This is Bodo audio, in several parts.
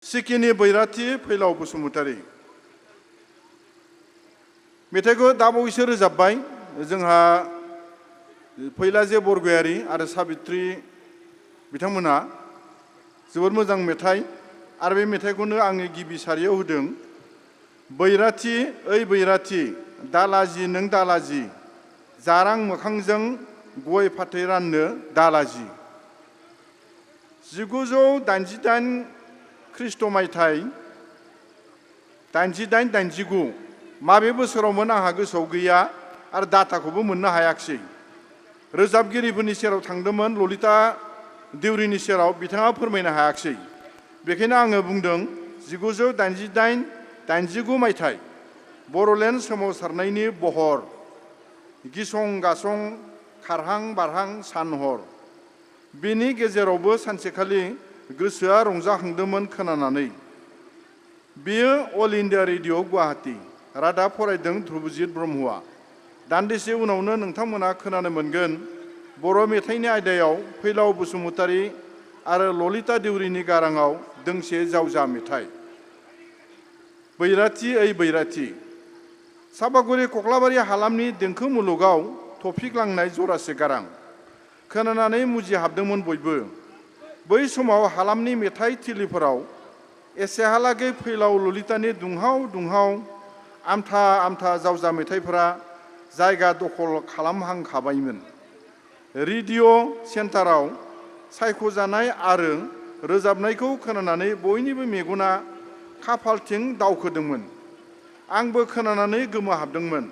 सिकिनि बैराथि फैलाव बसुमतारी मेथाइखौ दाबावैसो रोजाबबाय जोंहा फैलाजे बरगयारी आरो साबित्री बिथांमोना जोबोद मोजां मेथाइ आरो बे मेथाइखौनो आंनि गिबि सारियाव होदों। बैराथि ओइ बैराथि दालाजि नों दालाजि जारां मोखांजों गय फाथै राननो दालाजि। 1988 ख्रीष्ट मायथाइ 88-89 माबे बोसोरावमोन आंहा गोसोआव गैया आरो दाताखौबो मोननो हायाखिसै। रोजाबगिरिफोरनि सेराव थांदोंमोन ललिता देउरिनि सेराव बिथाङा फोरमायनो हायाखिसै। बेखायनो आङो बुंदों 1988-89 मायथाइ बर'लेण्ड सोमावसारनायनि बहर गिसं गासं खारहां बारहां सान हर बेनि गेजेरावबो सानसेखालि गोसोआ रंजाखांदोंमोन खोनानानै। बेयो अल इन्डिया रेडिअ गुवाहाटी रादाब फरायदों ध्रुबजित ब्रह्मआ। दान्दिसे उनावनो नोंथांमोना खोनानो मोनगोन बर' मेथाइनि आयदायाव फैलाव बसुमतारी आरो ललिता देउरिनि गाराङाव दोंसे जावजा मेथाइ। बैराथि ओइ बैराथि सापागुरि कक्लाबारि हालामनि देंखो मुलुगाव थफिग्लांनाय जरासे गारां खोनानानै मुजिहाबदोंमोन बयबो। बै समाव हालामनि मेथाइ थिलिफोराव एसेहालागै फैलाव ललितानि दुंहाव दुंहाव आमथा आमथा जावजा मेथाइफोरा जायगा दखल खालामहांखाबायमोन। रेडिअ सेन्टाराव सायख'जानाय आरो रोजाबनायखौ खोनानानै बयनिबो मेगना खाफालथिं दावखोदोंमोन। आंबो खोनानानै गोमोहाबदोंमोन।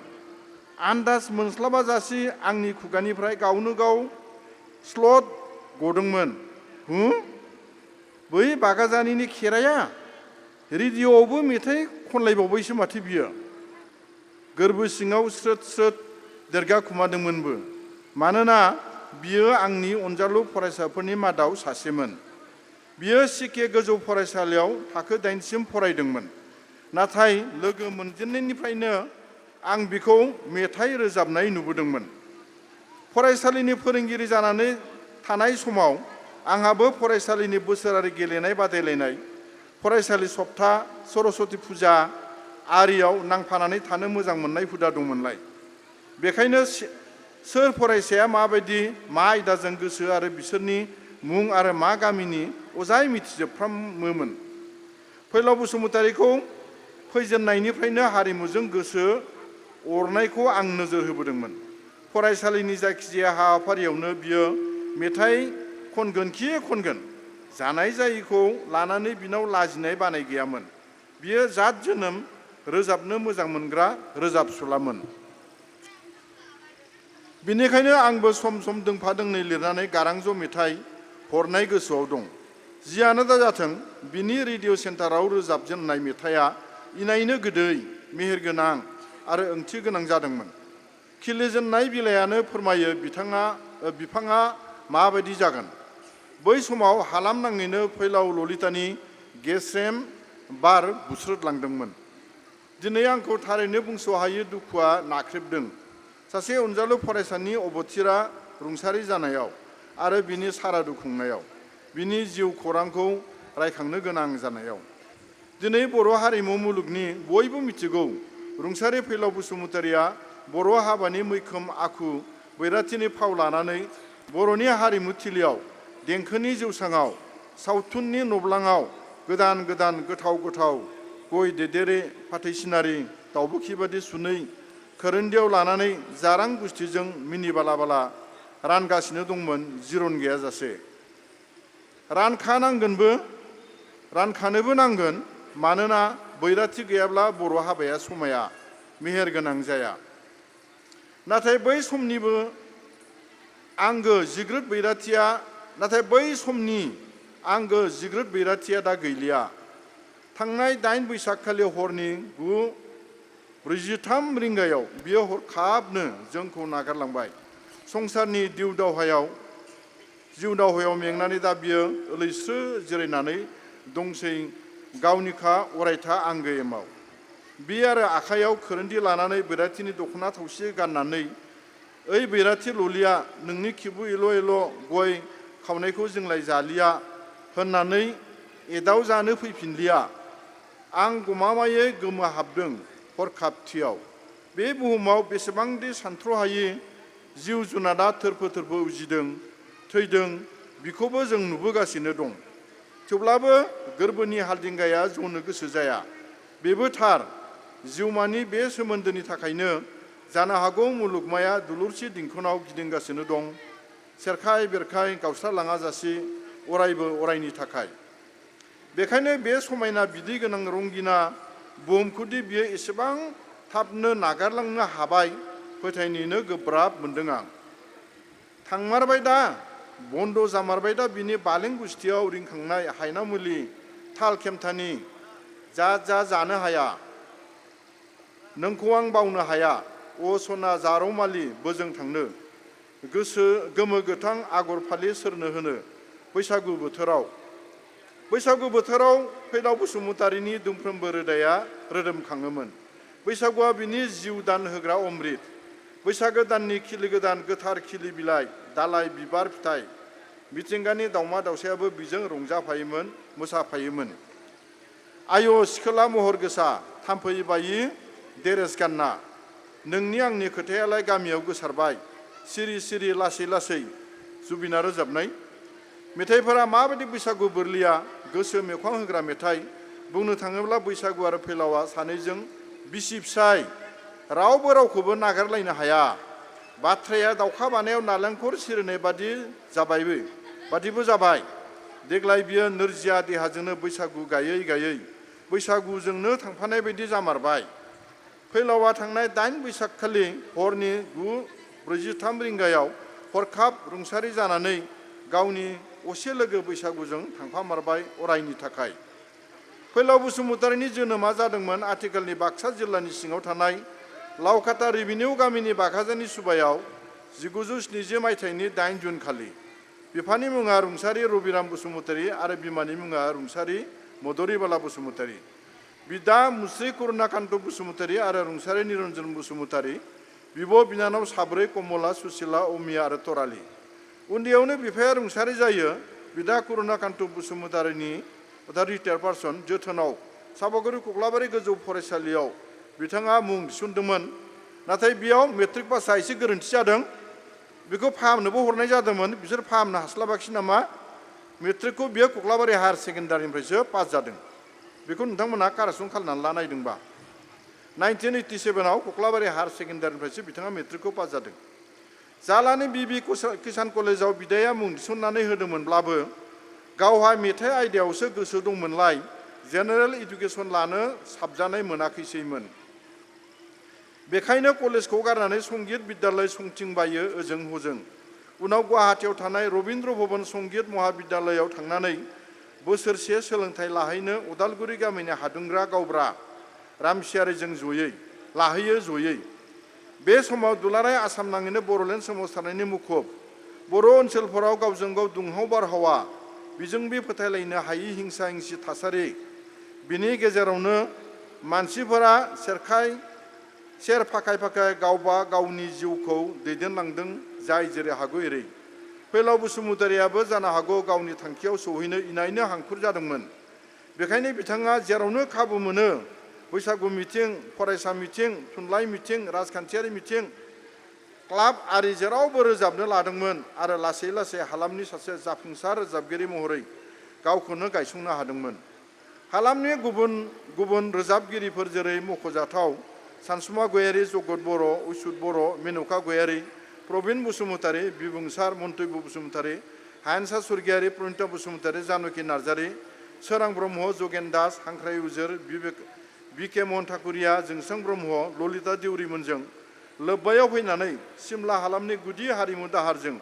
आन्दाज मोनस्लाबाजासि आंनि खुगानिफ्राय गावनो गाव स्लद गदोंमोन। बै बागाजानिनि खेराया रेडिअआवबो मेथाइ खनलायबावबायसो माथो बियो। गोरबो सिङाव स्रोद स्रोद देरगाखुमादोंमोनबो। मानोना बियो आंनि अनजालु फरायसाफोरनि मादाव सासेमोन। बियो सिके गोजौ फरायसालियाव थाखो 8 सिम फरायदोंमोन। नाथाय लोगो मोनजेननायनिफ्रायनो आं बिखौ मेथाइ रोजाबनाय नुबोदोंमोन। फरायसालिनि फोरोंगिरि जानानै थानाय समाव आंहाबो फरायसालिनि बोसोरारि गेलेनाय बादायलायनाय फरायसालि सप्ता सरस्वती फुजा आरियाव नांफानानै थानो मोजां मोननाय हुदा दंमोनलाय। बेखायनो सोर फरायसाया माबायदि मा आयदाजों गोसो आरो बिसोरनि मुं आरो मा गामिनि अजाय मिथिजोबफ्रामोमोन। फैलाव बसुमतारीखौ फैजेननायनिफ्रायनो हारिमुजों गोसो अरनायखौ आं नोजोर होबोदोंमोन। फरायसालिनि जायखिजाया हाबाफारियावनो बियो मेथाइ खनगोन खि खनगोन। जानाय जायैखौ लानानै बिनाव लाजिनाय बानाय गैयामोन। बियो जात जोनोम रोजाबनो मोजां मोनग्रा रोजाबसुलामोन। बेनिखायनो आंबो सम सम दोंफा दोंनै लिरनानै गारांज' मेथाइ हरनाय गोसोआव दं। जियानो दा जाथों बिनि रेडिअ सेन्टाराव रोजाबजेननाय मेथाइआ इनायनो गोदै मेहेरगोनां आरो ओंथि गोनां जादोंमोन। खिलिजेननाय बिलाइयानो फोरमायो बिफाङा माबायदि जागोन। बै समाव हालाम नाङैनो फैलाव ललितानि गेस्रेम बार बुस्रोदलांदोंमोन। दिनै आंखौ थारैनो बुंस'हायै दुखुआ नाख्रेबदों। सासे अनजालु फरायसानि अबथिरा रुंसारि जानायाव आरो बिनि सारादु खुंनायाव बिनि जिउ खौरांखौ रायखांनो गोनां जानायाव। दिनै बर' हारिमु मुलुगनि बयबो मिथिगौ रुंसारि फैलाव बसुमतारीया बर' हाबानि मैखोम आखु बैराथिनि फाव लानानै बर'नि हारिमु थिलियाव देंखोनि जौसाङाव सावथुननि नब्लाङाव गोदान गोदान गोथाव गोथाव गय देदेरे फाथै सिनारि दाउबोखि बादि सुनै खोरोन्दियाव लानानै जारां गुस्थिजों मिनि बाला बाला रानगासिनो दंमोन जिरन गैयाजासे। रानखानोबो नांगोन। मानोना बैराथि गैयाब्ला बर' हाबाया समाया मेहेर गोनां जाया। नाथाय बै समनि आंगो जिग्रोद बैराथिया दा गैलिया। थांनाय 8 बैसागखालि हरनि 9:43 रिंगायाव बियो हरखाबनो जोंखौ नागारलांबाय। संसारनि जिउ दावहायाव मेंनानै दा बियो ओलैस्रो जिरायनानै दंसै गावनिखा अरायथा आंगो एमाव। बे आरो आखाइयाव खोरोन्दी लानानै बैराथिनि दख'ना थावसि गाननानै ओइ बैराथि ललिया नोंनि खिबु एल' एल' गय खावनायखौ जोंलाय जालिया होननानै एदाव जानो फैफिनलिया आं गमामायै गोमोहाबदों हरखाबथियाव बे बुहुमाव बेसेबांदि सानथ्र'हायै जिउ जुनादा थोरफो थोरफो उजिदों थैदों बिखौबो जों नुबोगासिनो दं थेवब्लाबो गोरबोनि हालदिंगाया जनो गोसो जाया बेबो थार जिउमानि बे सोमोन्दोनि थाखायनो जानो हागौ मुलुगमाया दुलुरसे दिंखोनाव गिदिंगासिनो दं सेरखाय बेरखाय गावस्रालाङाजासे अरायबो अरायनि थाखाय बेखायनो बे समायना बिदै गोनां रंगिना बुहुमखौदि बियो एसेबां थाबनो नागारलांनो हाबाय फोथायनोनो गोब्राब मोनदों आं थांमारबाय दा बन्द' जामारबाय दा बिनि बालें गुस्थियाव रिंखांनाय हायनामुलि थाल खेमथानि जा जानो हाया नोंखौ आं बावनो हाया अ सना जारौमालि बोजों थांनो गोसो गोमो गोथां आगर फालि सोरनो होनो बैसागु बोथोराव फैलाव बसुमतारीनि दुमफ्रोमबो रोदाया रोदोमखाङोमोन बैसागुआ बिनि जिउ दान होग्रा अमृत बैसागो दाननि खिलि गोदान गोथार खिलि बिलाइ दालाइ बिबार फिथाइ मिथिंगानि दाउमा दाउसायाबो बिजों रंजाफायोमोन मोसाफायोमोन आय' सिखोला महर गोसा थाम्फै बायि देरेस गानना नोंनि आंनि खोथायालाय गामियाव गोसारबाय सिरि सिरि लासै लासै जुबिना रोजाबनाय मेथाइफोरा माबायदि बैसागु बोरलिया गोसो मेखां होग्रा मेथाइ बुंनो थाङोब्ला बैसागु आरो फैलावा सानैजों बिसि फिसाय रावबो रावखौबो नागारलायनो हाया बाथ्राया दाउखा बानायाव नालेंखर सिरिनाय बादिबो जाबाय देग्लाय बियो नोरजिया देहाजोंनो बैसागु गायै गायै बैसागुजोंनो थांफानाय बायदि जामारबाय फैलावा थांनाय 8 बैसागखालि हरनि 9:43 रिंगायाव हरखाब रुंसारि जानानै गावनि असे लोगो बैसागुजों थांफामारबाय अरायनि थाखाय फैलाव बसुमतारीनि जोनोमा जादोंमोन आथिखालनि बाक्सा जिल्लानि सिङाव थानाय लावखाता रेभिनिउ गामिनि बागाजानि सुबायाव 1970 मायथाइनि 8 जुन खालि बिफानि मुङा रुंसारि रबिराम बसुमतारी आरो बिमानि मुङा रुंसारि मदरिबाला बसुमतारी बिदा मुस्रि करुणाकान्त बसुमतारी आरो रुंसारि निरन्जन बसुमतारी बिब' बिनानाव साब्रै कमला सुसिला अमिया आरो तराली उन्दैयावनो बिफाया रुंसारि जायो बिदा करुणाकान्त बसुमतारीनि रिटायार्ड पार्सन जोथोनाव सापागुरि कक्लाबारि गोजौ फरायसालियाव बिथाङा मुं थिसनदोंमोन नाथाय बेयाव मेट्रिक पासआ एसे गोरोन्थि जादों बेखौ फाहामनोबो हरनाय जादोंमोन बिसोर फाहामनो हास्लाबाखिसै नामा मेट्रिकखौ बियो कक्लाबारि हायार सेकेन्डारिनिफ्रायसो पास जादों बेखौ नोंथांमोनहा कारेक्सन खालामनानै लानायदोंबा 1987आव कक्लाबारि हायार सेकेन्डारिनिफ्रायसो बिथाङा मेट्रिकखौ पास जादों जालानि बिबि किसान कलेजाव बिदाया मुं थिसननानै होदोंमोनब्लाबो गावहा मेथाइ आयदायावसो गोसो दंमोनलाय जेनेरेल इडुकेसन लानो साबजानाय मोनाखैसैमोन बेखायनो कलेजखौ गारनानै संगीत बिद्यालय संथिंबायो ओजों हजों उनाव गुवाहाटीयाव थानाय रबीन्द्र भवन संगीत महाबिद्यालयाव थांनानै बोसोरसे सोलोंथाइ लाहैनो उदालगुरि गामिनि हादुंग्रा गावब्रा रामसियारिजों जयै बे समाव दुलाराय आसाम नाङैनो बर'लेण्ड सोमावसारनायनि मुखुब बर' ओनसोलफोराव गावजों गाव दुंहाव बारहावा बिजोंबि फोथायलायनो हायि हिंसा हिंसि थासारि बिनि गेजेरावनो मानसिफोरा सेर फाखाय गावबा गावनि जिउखौ दैदेनलांदों जाय जेरै हागौ एरै फैलाव बसुमतारीयाबो जानो हागौ गावनि थांखियाव सौहैनो इनायनो हांखुर जादोंमोन बेखायनो बिथाङा जेरावनो खाबु मोनो बैसागु मिथिं फरायसा मिथिं थुनलाइ मिथिं राजखान्थियारि मिथिं क्लाब आरि जेरावबो रोजाबनो लादोंमोन आरो लासै लासै हालामनि सासे जाफुंसार रोजाबगिरि महरै गावखौनो गायसंनो हादोंमोन हालामनि गुबुन रोजाबगिरिफोर जेरै मख'जाथाव सानसुमा गयारी जगत बर' उसुद बर' मेन'का गयारी प्रबिन बसुमतारी बिबुंसार मन्तब्य बसुमतारी हायेनसा स्वर्गियारि प्रणिता बसुमतारी जानकि नार्जारी सोरां ब्रह्म जगेन दास हांख्राय उजोर बिके महन ठाकुरिया जोंसां ब्रह्म ललिता देउरिमोनजों लोब्बायाव फैनानै सिमला हालामनि गुदि हारिमु दाहारजों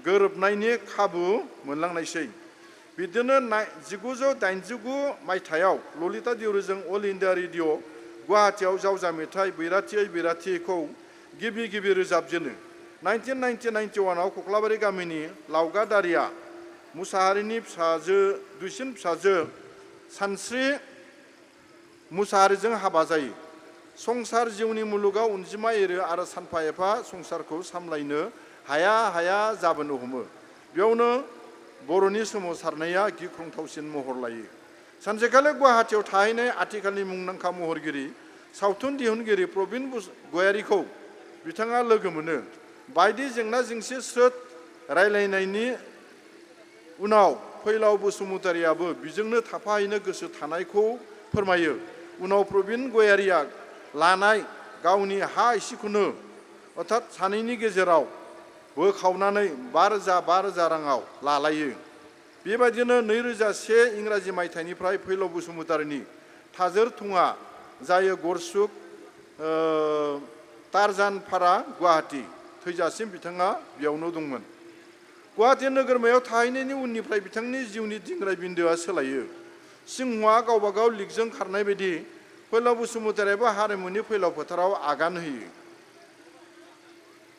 गोरोबनायनि खाबु मोनलांनायसै बिदिनो 1989 मायथाइयाव ललिता देउरिजों अल इन्डिया रेडिअ गुवाहाटीयाव जावजा मेथाइ बैराथिखौ गिबि रोजाबजेनो 1991आव कक्लाबारि गामिनि लावगादारिया मुसाहारिनि दुइसिन फिसाजो सानस्रि मुसाहारिजों हाबा जायो संसार जिउनि मुलुगाव अनजिमा एरो आरो सानफा एफा संसारखौ सामलायनो हाया जाबोनो हमो बेयावनो बर'नि सोमावसारनाया गिख्रंथावसिन महर लायो सानसेखालि गुवाहाटीयाव थाहैनाय आथिखालनि मुंदांखा महरगिरि सावथुन दिहुनगिरि प्रबिन गयारीखौ बिथाङा लोगो मोनो। बायदि जेंना जेंसि स्रोद रायलायनायनि उनाव फैलाव बसुमतारीयाबो बिजोंनो थाफाहैनो गोसो थानायखौ फोरमायो। उनाव प्रबिन गयारीया लानाय गावनि हा इसेखौनो अर्थात सानैनि गेजेराव बोखावनानै 5,000 राङाव लालायो। बेबायदिनो 2001 इंराजि मायथाइनिफ्राय फैलाव बसुमतारीनि थाजोर थङा जायो गरसुक टारजानपारा गुवाहाटी थैजासिम बिथाङा बेयावनो दंमोन। गुवाहाटी नोगोरमायाव थाहैनायनि उननिफ्राय बिथांनि जिउनि दिंग्राय बिन्दोआ सोलायो। सिंहआ गावबा गाव लिगजों खारनाय बायदि फैलाव बसुमतारीयाबो हारिमुनि फैलाव फोथाराव आगान होयो।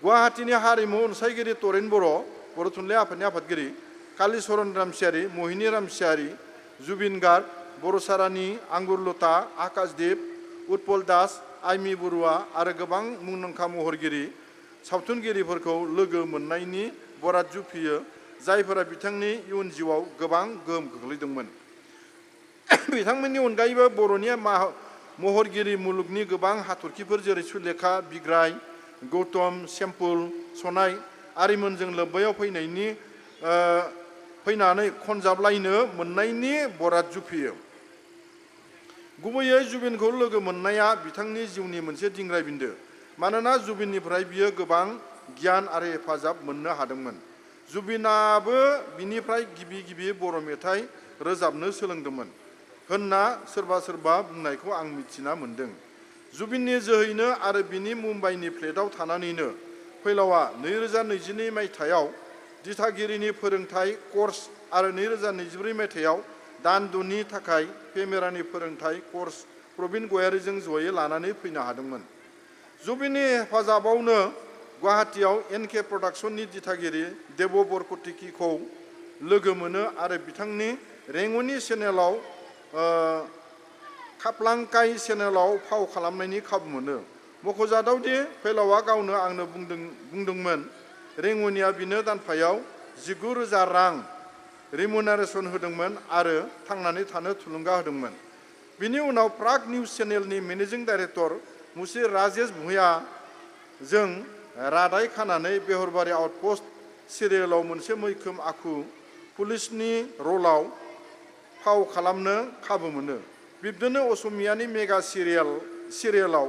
गुवाहाटीनि हारिमु अनसायगिरि तरेन बर' थुनलाइ आफादनि आफादगिरि कालीचरण रामसियारि, मोहिनी रामसियारि, जुबिन गार्ग, बर'सारानि, आंगुरलता, आकाशदीप, उत्पल दास, आइमि बरुवा आरो गोबां मुंदांखा महरगिरि सावथुनगिरिफोरखौ लोगो मोननायनि बराद जुफियो, जायफोरा बिथांनि इयुन जिउआव गोबां गोहोम खोख्लैदोंमोन। बिथांमोननि अनगायैबो बर'नि महरगिरि मुलुगनि गोबां हाथरखिफोर जेरै सुलेखा, बिग्राय, गौतम, सेम्पुल, सनाय आरिमोनजों लोब्बायाव फैनानै खनजाबलायनो मोननायनि बराद जुफियो। गुबैयै जुबिनखौ लोगो मोननाया बिथांनि जिउनि मोनसे दिंग्राय बिन्दो। मानोना जुबिननिफ्राय बियो गोबां गियान आरो हेफाजाब मोननो हादोंमोन। जुबिनाबो बिनिफ्राय गिबि बर' मेथाइ रोजाबनो सोलोंदोंमोन होनना सोरबा बुंनायखौ आं मिथिना मोन्दों। जुबिननि जोहैनो आरो बिनि मुम्बाइनि फ्लेटआव थानानैनो फैलावआ 2022 मायथाइयाव दिथागिरिनि फोरोंथाइ कर्स आरो 2024 मायथाइयाव दान 6 नि थाखाय केमेरानि फोरोंथाइ कर्स प्रबिन गयारीजों जयै लानानै फैनो हादोंमोन। जुबिननि हेफाजाबावनो गुवाहाटीयाव NK प्रडाक्शननि दिथागिरि देब बरकटिकीखौ लोगो मोनो आरो बिथांनि रेंग'नि चेनेलाव खापलांकाई चेनेलाव फाव खालामनायनि खाबु मोनो। मख'जाथावदि फैलावआ गावनो आंनो बुंदोंमोन रेंग'निया बिनो दानफायाव 19,000 रां रिमुनारेसन होदोंमोन आरो थांनानै थानो थुलुंगा होदोंमोन। बिनि उनाव प्राग निउज चेनेलनि मेनेजिं डाइरेक्टर मुंशी राजेश भुइया जों रादाय खानानै बेहरबारि आउटपस्ट सिरियेलाव मोनसे मैखोम आखु पुलिसनि रलाव फाव खालामनो खाबु मोनो। बिब्दिनो असमियानि मेगा सिरियेलाव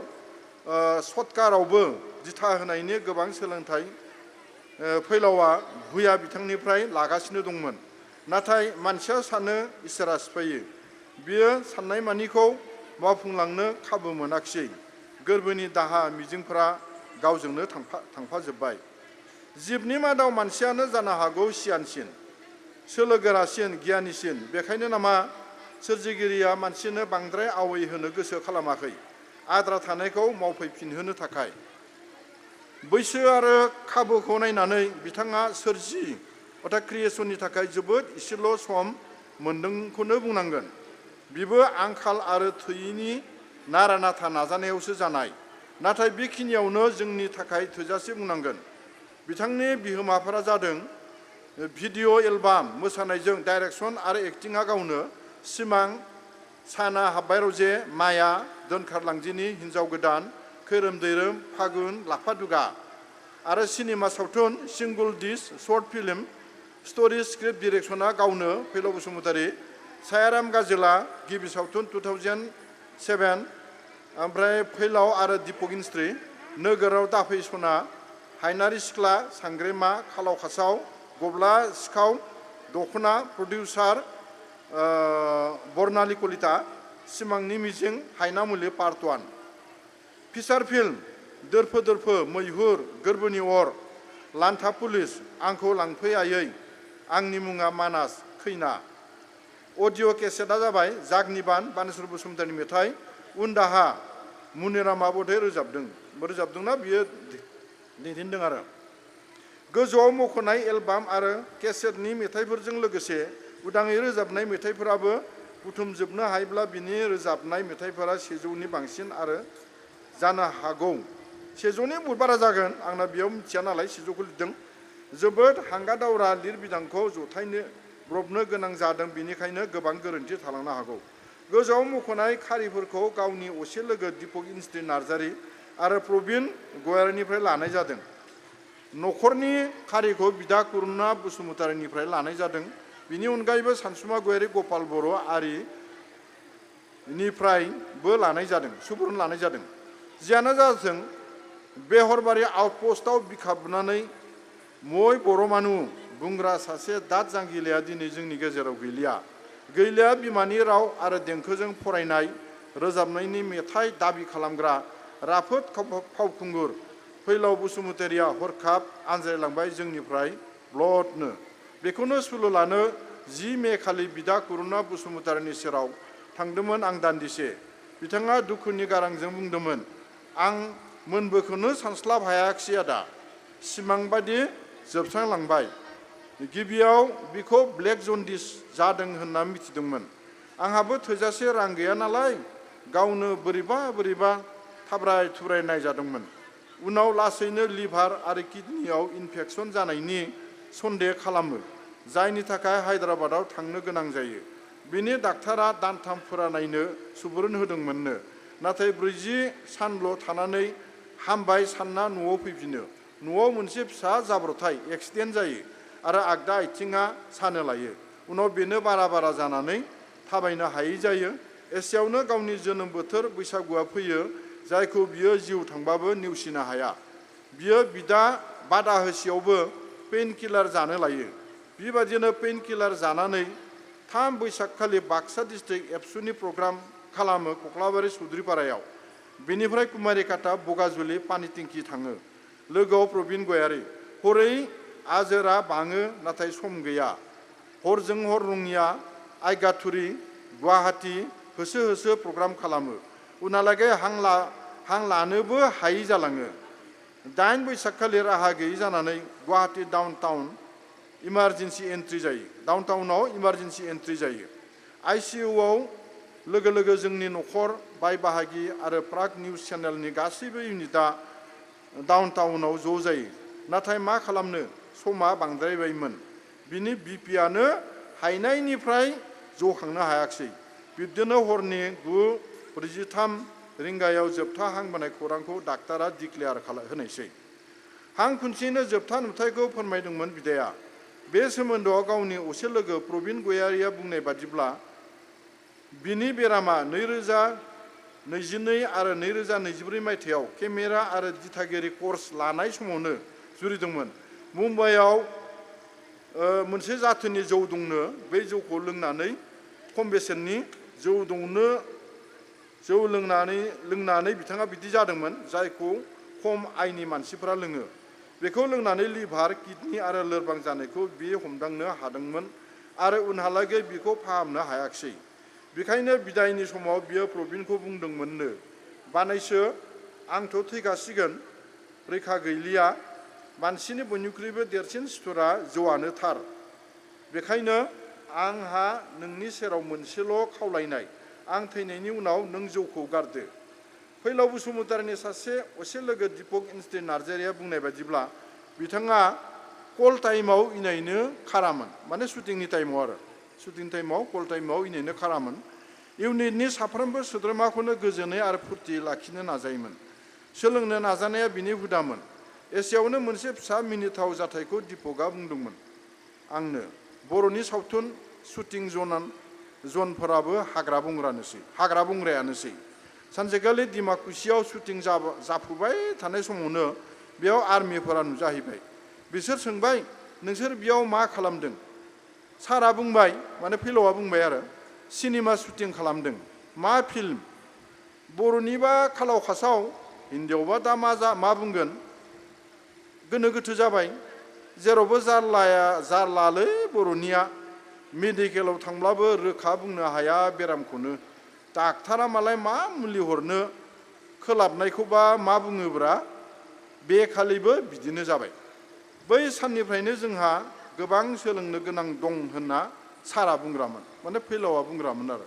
सत्कारावबो दिथा होनायनि गोबां सोलोंथाइ फैलावआ भुइया बिथांनिफ्राय लागासिनो दंमोन। नाथाय मानसिया सानो इसोरा सिफायो। बियो साननायमानिखौ मावफुंलांनो खाबु मोनाखिसै। गोरबोनि दाहा मिजिंफोरा गावजोंनो थांफाजोब्बाय। जिबनि मादाव मानसियानो जानो हागौ सियानसिन, सोलोगोरासिन, गियानिसिन। बेखायनो नामा सोरजिगिरिया मानसिनो बांद्राय आवै होनो गोसो खालामाखै आद्रा थानायखौ मावफैफिनहोनो थाखाय। बैसो आरो खाबुखौ नायनानै बिथाङा सोरजि अर्थात क्रिएसननि थाखाय जोबोद इसेल' सम मोनदोंखौनो बुंनांगोन। बिबो आंखाल आरो थोयैनि नारा नाथा नाजानायावसो जानाय। नाथाय बेखिनियावनो जोंनि थाखाय थोजासे बुंनांगोन। बिथांनि बिहोमाफोरा जादों भिडिअ एलबाम, मोसानायजों डाइरेक्सन आरो एक्टिंआ गावनो, सिमां, साना हाब्बाय रजे, माया, दोनखारलांदिनि, हिन्जाव गोदान, खैरोम दैरोम, फागुन, लाफादुगा आरो सिनेमा सावथुन, single disc, short film, story script डिरेक्शना गावनो फैलाव बसुमतारी, सायाराम गाजोला गिबि सावथुन 2007, ओमफ्राय फैलाव आरो दिपक इन्स्ट्रि, नोगोराव दाफै सना, हायनारि सिख्ला, सांग्रेमा, खालाव खासाव, गब्ला सिखाव, दखना, प्रडिउसार बर्नाली कलिता, सिमांनि मिजिं, हायना मुलि पार्ट 1। फिचार फिल्म दोरफो दोरफो, मैहुर, गोरबोनि अर, लान्था पुलिस, आंखौ लांफै आयै, आंनि मुङा मानास, खैना। अडिअ केसेटआ जाबाय जागनिबान, बानेश्वर बसुमतारीनि मेथाइ, उनदाहा मुनिरामा बधे रोजाबदोंना बियो दैदेनदों आरो। गोजौआव मख'नाय एलबाम आरो केसेटनि मेथाइफोरजों लोगोसे उदाङै रोजाबनाय मेथाइफोराबो बुथुमजोबनो हायोब्ला बिनि रोजाबनाय मेथाइफोरा 100नि बांसिन आरो जानो हागौ 100नि बहुद बारा जागोन। आंना बेयाव मिथिया नालाय 100खौ लिरदों। जोबोद हांगा दावरा लिरबिदांखौ जथायनो ब्रबनो गोनां जादों, बेनिखायनो गोबां गोरोन्थि थालांनो हागौ। गोजौआव मख'नाय खारिफोरखौ गावनि असे लोगो दीपक इनस्रि नार्जारी आरो प्रबिन गयारीनिफ्राय लानाय जादों। नखरनि खारिखौ बिदा करुणा बसुमतारीनिफ्राय लानाय जादों। बिनि अनगायैबो सानसुमा गयारी, गपाल बर' आरिनिफ्रायबो लानाय जादों, सुबुरुन लानाय जादों। जियानो जाथों, बेहरबारि आउटपस्टआव बिखा बुनानै मय बर' मानु बुंग्रा सासे दाद जांगिलाया दिनै जोंनि गेजेराव गैलिया बिमानि राव आरो देंखोजों फरायनाय रोजाबनायनि मेथाइ दाबि खालामग्रा राफोद फावखुंगुर फैलाव बसुमतारीया हरखाब आनज्रायलांबाय जोंनिफ्राय ब्लदनो। बेखौनो सुलु लानो 10 मे खालि बिदा करुणा बसुमतारीनि सेराव थांदोंमोन आं दान्दिसे। बिथाङा दुखुनि गारांजों बुंदोंमोन, आं मोनबोखौनो सानस्लाब हायाखिसै आदा, सिमां बादि जोबस्रांलांबाय। गिबियाव बिखौ ब्लेक जन्दिस जादों होनना मिथिदोंमोन। आंहाबो थोजासे रां गैया नालाय गावनो बोरैबा थाब्राय थुब्राय नायजादोंमोन। उनाव लासैनो लिभार आरो किडनियाव इनफेकसन जानायनि सन्देह खालामो, जायनि थाखाय हायद्राबादाव थांनो गोनां जायो। बिनि डाक्टारा दानथाम फुरानायनो सुबुरुन होदोंमोननो, नाथाय 40 सानल' थानानै हामबाय सानना न'आव फैफिनो। न'आव मोनसे फिसा जाब्रथाय एक्सिडेन्ट जायो आरो आगदा आथिङा सानो लायो। उनाव बेनो बारा जानानै थाबायनो हायै जायो। एसेयावनो गावनि जोनोम बोथोर बैसागुआ फैयो, जायखौ बियो जिउ थांबाबो नेवसिनो हाया। बियो बादा होसेयावबो पेइन किलार जानो लायो। बेबादिनो पेइन किलार जानानै 3 बैसागखालि बाक्सा डिस्ट्रिक्ट एबसुनि प्रग्राम खालामो कख्लाबारि चौधुरीपारायाव। बेनिफ्राय कुमारिकाटा, बगाजुलि, पानिटेंखि थाङो। लोगोआव प्रबिन गयारी। हरै आजोरा बाङो, नाथाय सम गैया। हरजों हर रङिया, आइगाथुरि, गुवाहाटी होसो प्रग्राम खालामो। उनहालागै हां लानोबो हायै जालाङो। 8 बैसागखालि राहा गैयै जानानै गुवाहाटी डाउनटाउनाव इमारजेन्सि एन्ट्रि जायो। ICUआव लोगो जोंनि नखर, बाय बाहागि आरो प्राग निउज चेनेलनि गासैबो इउनिटआ डाउनटाउनाव ज' जायो। नाथाय मा खालामनो, समा बांद्रायबायमोन। बिनि बिपिआनो हायनायनिफ्राय जखांनो हायाखिसै। बिब्दिनो हरनि 9:43 रिंगायाव जोबथा हां बोनाय खौरांखौ डाक्टारा डिक्लेयार होनायसै। हां खुन्थियैनो जोबथा नुथायखौ फोरमायदोंमोन बिदाया। बे सोमोन्दोआव गावनि असे लोगो प्रबिन गयारीया बुंनाय बादिब्ला, बिनि बेरामा 2022 आरो 2024 मायथाइयाव केमेरा आरो दिथागिरि कर्स लानाय समावनो जुरिदोंमोन। मुम्बाइआव मोनसे जाथोनि जौ दंनो, बे जौखौ लोंनानै खम बेसेननि जौ लोंनानै बिथाङा बिदि जादोंमोन, जायखौ खम आयनि मानसिफोरा लोङो। बेखौ लोंनानै लिभार, किडनि आरो लोरबां जानायखौ बियो हमदांनो हादोंमोन आरो उनहालागै बिखौ फाहामनो हायाखिसै। बेखायनो बिदायनि समाव बियो प्रबिनखौ बुंदोंमोननो, बानायसो, आंथ' थैखासिगोन, रैखा गैलिया। मानसिनि बयनिख्रुइबो देरसिन सुथुरा जौआनो थार। बेखायनो आंहा नोंनि सेराव मोनसेल' खावलायनाय, आं थैनायनि उनाव नों जौखौ गारदो। फैलाव बसुमतारीनि सासे असे लोगो दीपक इनस्रि नार्जारीया बुंनाय बादिब्ला, बिथाङा कल टाइमाव इनायनो खारामोन, माने शुटिंनि टाइमाव आरो। शुटिं टाइमाव कल टाइमाव इनायनो खारामोन। इउनिटनि साफ्रोमबो सोद्रोमाखौनो गोजोनै आरो फुर्ति लाखिनो नाजायोमोन। सोलोंनो नाजानाया बिनि हुदामोन। एसेयावनो मोनसे फिसा मिनिथाव जाथायखौ दीपकआ बुंदोंमोन आंनो। बर'नि सावथुन शुटिं जनफोराबो हाग्रा बंग्रायानोसै। सानसेखालि डिमाकुसियाव शुटिं जाफुबाय थानाय समावनो बेयाव आर्मिफोरा नुजाहैबाय। बिसोर सोंबाय, नोंसोर बेयाव मा खालामदों? सारा बुंबाय, माने फैलावआ बुंबाय आरो, सिनेमा शुटिं खालामदों। मा फिल्म? बर'निबा खालाव खासाव, हिन्दीयावबा दा मा बुंगोन? गोनो गोथो जाबाय। जेरावबो जारलालै बर'निया। मेडिकेलाव थांब्लाबो रोखा बुंनो हाया बेरामखौनो। डाक्टारा मालाय मा मुलि हरनो, खोलाबनायखौबा मा बुङोब्रा? बे खालिबो बिदिनो जाबाय। बै साननिफ्रायनो जोंहा गोबां सोलोंनो गोनां दं होनना सारा बुंग्रामोन, माने फैलावआ बुंग्रामोन आरो।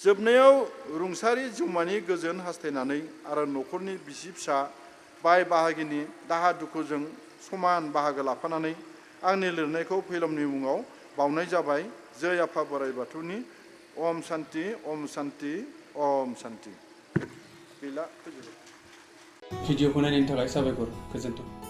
जोबनायाव रुंसारि जिउमानि गोजोन हास्थायनानै आरो नखरनि बिसि फिसा बाय बाहागिनि दाहा दुखुजों समान बाहागो लाफानानै आंनि लिरनायखौ फैलावनि मुङाव बावनाय जाबाय। जय आफा बोराइ बाथौनि ओम शान्ति ओम शान्ति ओम शान्ति। गैला। भिडिअखौ नायनायनि थाखाय साबायखर। गोजोन्थों।